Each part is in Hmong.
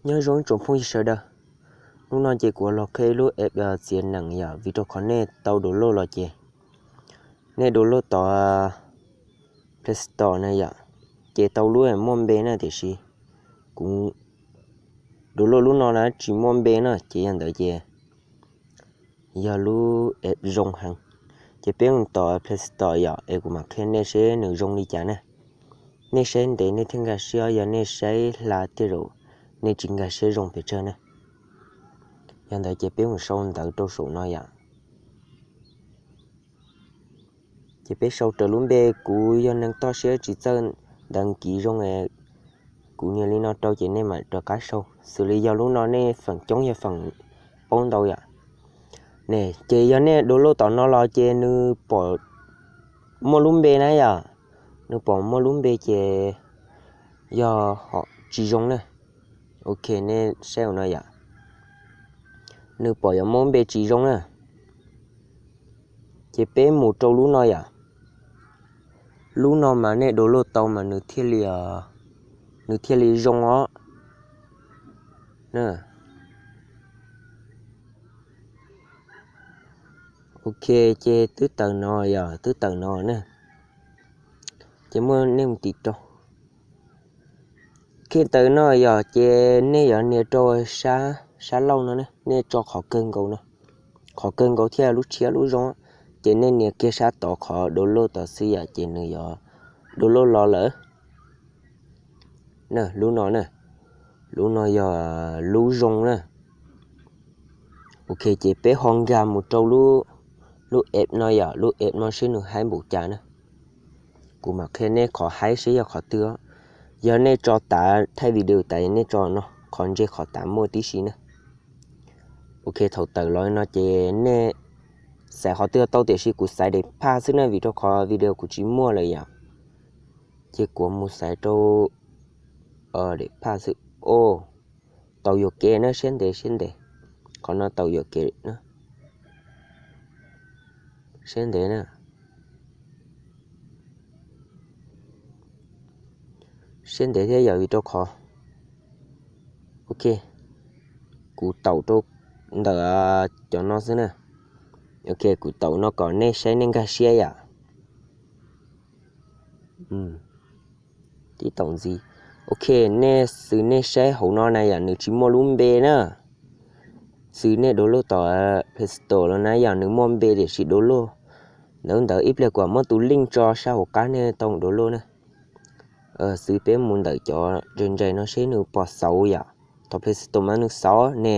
Nyob zoo ib tsoom phooj ywg sawv daws, hnub no ces kuv los qhia ib lub app txiav nees yom, vim rau qhov nej tau download los ces nej download tom Play Store na yom, ces tau lub muaj npe na, tiam sis kuv download lub no na tsis muaj npe na, ces yog ntawd ces yog lub app zoo heev. Ces peb mus tom Play Store yom, es kuv mam qhia nej seb nws zoo li cas na. Nej saib ntev nej thiaj nkag siab, yog nej saib hla tej zaum nej tsis nkag siab zoo pes tsawg na. Yog ntawd ces peb mus sau ntawv rau saum no yom. Ces peb sau raws lub npe, kuv yog neeg toj siab tsis txawj ntawv kiv zoo, kuv nias li no rau ces nej mam rov qab sau. Xws li yog lub no nej feem coob yog feem paub ntau yom. Ne ces yog nej download tom no los ces nws pom muaj lub npe na yom, nws pom muaj lub npe ces yog ho tsis zoo na. Ok, nej saib no yom, nws pom yuav muaj lub npe tsis zoo na. Ces peb mus rau lub no yom. Lub no mas nej download tau mas nws thiaj li, nws thiaj li zoo os. Ok, ces twb tawm no yom, twb tawm no na. Ces muab nej mus tim rau. Ok, tawm no yom, ces nej yuav nias rau sab, sab laug no ne, nej tso qhov kawg nkaus no, qhov kawg nkaus thiab lub tshiab lub zoo, ces nej nias kiag sab tod qhov download tod xwb yom, ces nws yuav download los lawm. Na, lub no na, lub no yog lub zoo na. Ok, ces peb ho nkag mus rau lub app no yom, lub app no seb nws haib npaum cas na. Kuv mam qhia nej qhov haib seb yog qhov twg. Yog nej tso tav thaij video tas nej tso no, qhov ntsej qhov tav muaj tib si na. Ok, thaum tawm los no ces nej xaiv qhov twg tau, tiam sis kuv xaiv daim phaj xwb na, vim rau qhov video kuv tsis muaj lawm yom. Ces kuv mus xaiv rau daim phaj xwb. O, tau yuam kev na, siab ntev siab ntev. Qhov no tau yuam kev na. Siab ntev na. Siab ntev thiab yom, vim rau qhov, ok, kuv taum rau ntawm cov no xwb na. Ok, kuv taum no kom nej saib nej nkag siab yom. Tib taum ntxiv. Ok, nej xws nej saib hauv no na yom, nws tsis muaj lub npe na. Xws nej download tom Play Store los na yom, nws muaj npe tiam sis download ntawd ntawd, ib pliag kuv muab tus link tso sab hauv qab nej tau download na. Xws peb mus ntawm cov ntsais ntsais no seb nws pom xauv yom. Tom Play Store mas nws xauv ne,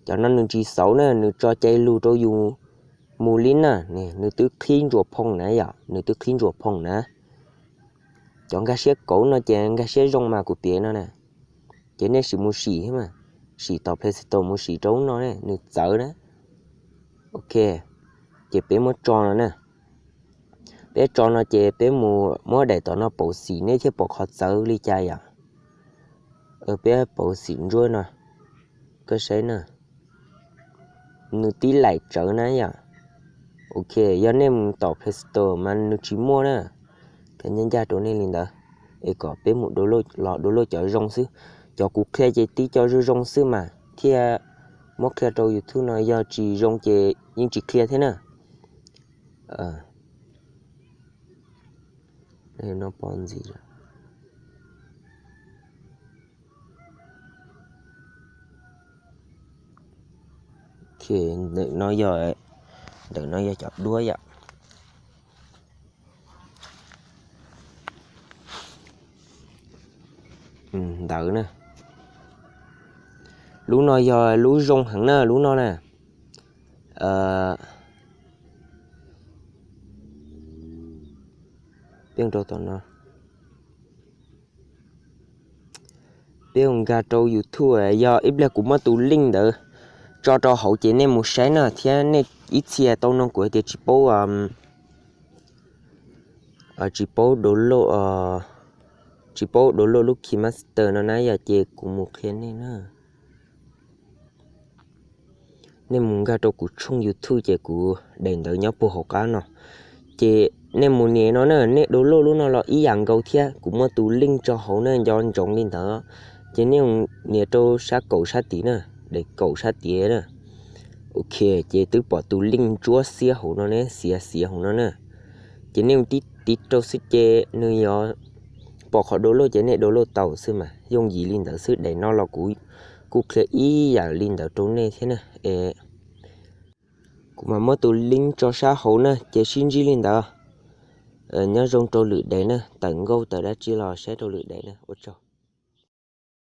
cov no nws tsis xauv na, nws tso cai lug rau yus mus li na. Nws twb qhib ntsuas phoom na yom, nws twb qhib ntsuas phoom na. Cov nkag siab kauv no ces nkag siab zoo mas kuv piav no na. Ces nej sim mus sim thiab mas, sim tom Play Store mus sim rau lub no ne, nws txawv na. Ok, ces peb muab tso no na. Peb tso no ces peb mus muab daim tom no pauv xim nej thiaj pom qhov txawv li cas yom. Peb pauv xim ntsuab no, koj saib na, nws tib laim tsawv na yom. Ok, yog nej mus tom Play Store mas nws tsis muaj na. Qhia ncaj ncaj rau nej li ntawd, es kom peb mus download los download cov zoo xwb. Cov kuv qhia ces tib co zoo zoo xwb mas thiaj muab qhia rau YouTube no, yog tsis zoo ces yeej tsis qhia thiab na. No pom ntxiv. Ntawm no yog, ntawm no yog cov duab yom. Ntawd na, lub no yog lub zoo heev na, lub no na. Peb rau tom no, peb mus nkag rau YouTube, yog ib pliag kuv muab tus link ntawd tso rau hauv ces nej mus saib na, thiab nej ib txhia tau nug kuv tias tsis paub, tsis paub download, tsis paub download lub KineMaster no na yom, ces kuv mus qhia nej na. Nej mus nkag rau kuv tshooj YouTube ces kuv daim ntawv nyob puag hauv qab no. Ces nej mus nias no na, nej download lub no los ib yam nkaus thiab, kuv muaj tus link tso hauv na, nco ntsoov li ntawd. Ces nej nias rau sab kaum sab tid na, daim kaum sab tid na. Ok, ces twb pom tus link ntsuab xiab hauv no ne, xiav xiav hauv no na. Ces nej mus tiv tiv rau xwb ces nws yuav pom qhov download ces nej download tau xwb mas, yooj yim li ntawd xwb. Daim no los kuv kuj qhia ib yam li ntawd rau nej thiab na. Es kuv mam muab tus link tso sab hauv na, ces sib ntsib li ntawd. Nyob zoo rau lwm daim na, tawm nkauj tawm dab tsi los saib rau lwm daim na, ua tsaug.